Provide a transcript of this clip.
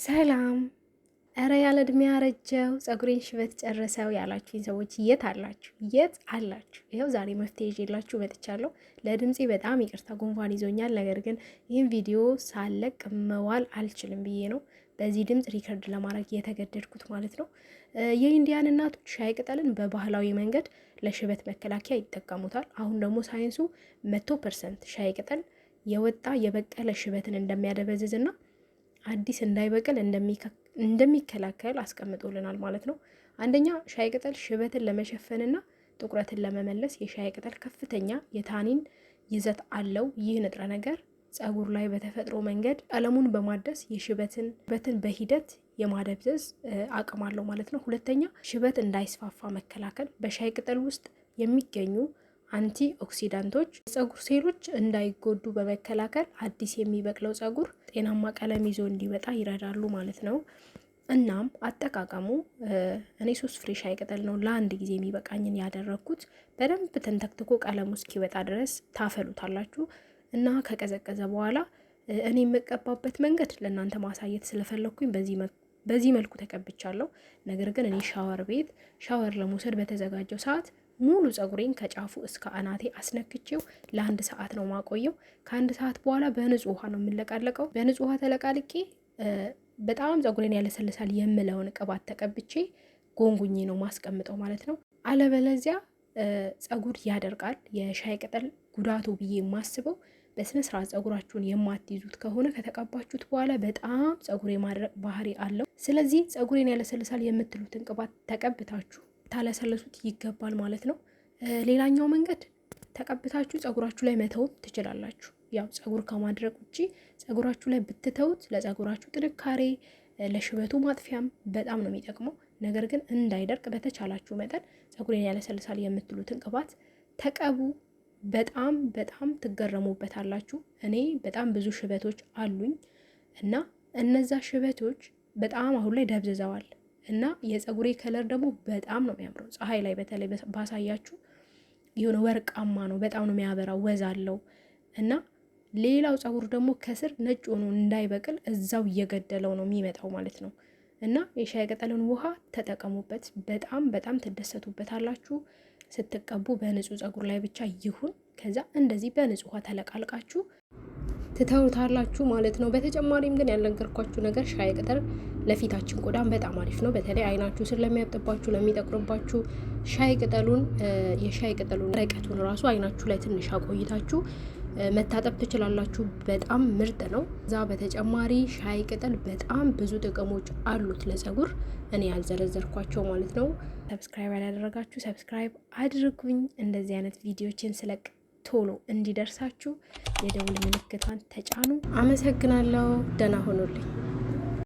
ሰላም። እረ ያለ እድሜ ያረጀው ጸጉሬን ሽበት ጨረሰው ያላችሁኝ ሰዎች የት አላችሁ? የት አላችሁ? ይኸው ዛሬ መፍትሄ ይዤላችሁ መጥቻለሁ። ለድምፄ በጣም ይቅርታ ጉንፋን ይዞኛል። ነገር ግን ይህን ቪዲዮ ሳለቅ መዋል አልችልም ብዬ ነው በዚህ ድምፅ record ለማድረግ የተገደድኩት ማለት ነው። የ Indian እናቶች ሻይ ቅጠልን በባህላዊ መንገድ ለሽበት መከላከያ ይጠቀሙታል። አሁን ደግሞ ሳይንሱ 100% ሻይ ቅጠል የወጣ የበቀለ ሽበትን እንደሚያደበዝዝና አዲስ እንዳይበቅል እንደሚከላከል አስቀምጦልናል ማለት ነው። አንደኛ ሻይ ቅጠል ሽበትን ለመሸፈንና ጥቁረትን ለመመለስ የሻይ ቅጠል ከፍተኛ የ tannin ይዘት አለው። ይህ ንጥረ ነገር ጸጉር ላይ በተፈጥሮ መንገድ ቀለሙን በማደስ የሽበትን ሽበትን በሂደት የማደብዘዝ አቅም አለው ማለት ነው። ሁለተኛ ሽበት እንዳይስፋፋ መከላከል በሻይ ቅጠል ውስጥ የሚገኙ antioxidant ኦች የጸጉር ሴሎች እንዳይጎዱ በመከላከል አዲስ የሚበቅለው ጸጉር ጤናማ ቀለም ይዞ እንዲወጣ ይረዳሉ ማለት ነው። እናም አጠቃቀሙ እኔ 3 ፍሬ ሻይ ቅጠል ነው ለአንድ ጊዜ የሚበቃኝን ያደረግኩት። በደንብ ተንተክትኮ ቀለሙ እስኪወጣ ድረስ ታፈሉታላችሁ እና ከቀዘቀዘ በኋላ እኔ የምቀባበት መንገድ ለእናንተ ማሳየት ስለፈለግኩኝ በዚህ መልኩ ተቀብቻለሁ። ነገር ግን እኔ ሻወር ቤት ሻወር ለመውሰድ በተዘጋጀው ሰዓት ሙሉ ጸጉሬን ከጫፉ እስከ አናቴ አስነክቼው ለአንድ ሰዓት ነው ማቆየው። ከአንድ ሰዓት በኋላ በንጹህ ውሃ ነው የምለቃለቀው። በንጹህ ውሃ ተለቃልቄ በጣም ጸጉሬን ያለሰልሳል የምለውን ቅባት ተቀብቼ ጎንጉኜ ነው ማስቀምጠው ማለት ነው። አለበለዚያ ጸጉር ያደርቃል። የሻይ ቅጠል ጉዳቱ ብዬ የማስበው በስነ ስርዓት ጸጉራችሁን የማትይዙት ከሆነ ከተቀባችሁት በኋላ በጣም ጸጉር የማድረቅ ባህሪ አለው። ስለዚህ ጸጉሬን ያለሰልሳል የምትሉትን ቅባት ተቀብታችሁ ታለሰለሱት ይገባል ማለት ነው። ሌላኛው መንገድ ተቀብታችሁ ጸጉራችሁ ላይ መተውም ትችላላችሁ። ያው ጸጉር ከማድረቅ ውጪ ጸጉራችሁ ላይ ብትተውት ለጸጉራችሁ ጥንካሬ፣ ለሽበቱ ማጥፊያም በጣም ነው የሚጠቅመው። ነገር ግን እንዳይደርቅ በተቻላችሁ መጠን ጸጉሬን ያለሰልሳል የምትሉትን ቅባት ተቀቡ። በጣም በጣም ትገረሙበታላችሁ። እኔ በጣም ብዙ ሽበቶች አሉኝ እና እነዛ ሽበቶች በጣም አሁን ላይ ደብዝዘዋል እና የጸጉሬ color ደግሞ በጣም ነው የሚያምረው። ፀሐይ ላይ በተለይ ባሳያችሁ የሆነ ወርቃማ ነው፣ በጣም ነው የሚያበራው፣ ወዝ አለው እና ሌላው ጸጉር ደግሞ ከስር ነጭ ሆኖ እንዳይበቅል እዛው እየገደለው ነው የሚመጣው ማለት ነው። እና የሻይ ቅጠልን ውሃ ተጠቀሙበት፣ በጣም በጣም ትደሰቱበታላችሁ። ስትቀቡ በንጹህ ጸጉር ላይ ብቻ ይሁን። ከዛ እንደዚህ በንጹህ ውሃ ተለቃልቃችሁ ትተውታላችሁ ማለት ነው። በተጨማሪም ግን ያልነገርኳችሁ ነገር ሻይ ቅጠል ለፊታችን ቆዳም በጣም አሪፍ ነው። በተለይ አይናችሁ ስር ለሚያብጥባችሁ፣ ለሚጠቁርባችሁ ሻይ ቅጠሉን የሻይ ቅጠሉን ረቀቱን ራሱ አይናችሁ ላይ ትንሽ አቆይታችሁ መታጠብ ትችላላችሁ። በጣም ምርጥ ነው። እዛ በተጨማሪ ሻይ ቅጠል በጣም ብዙ ጥቅሞች አሉት ለጸጉር እኔ ያልዘረዘርኳቸው ማለት ነው። subscribe ያላደረጋችሁ subscribe አድርጉኝ። እንደዚህ አይነት ቪዲዮችን ስለቅ ቶሎ እንዲደርሳችሁ የደውል ምልክቷን ተጫኑ። አመሰግናለሁ። ደህና ሆኑልኝ።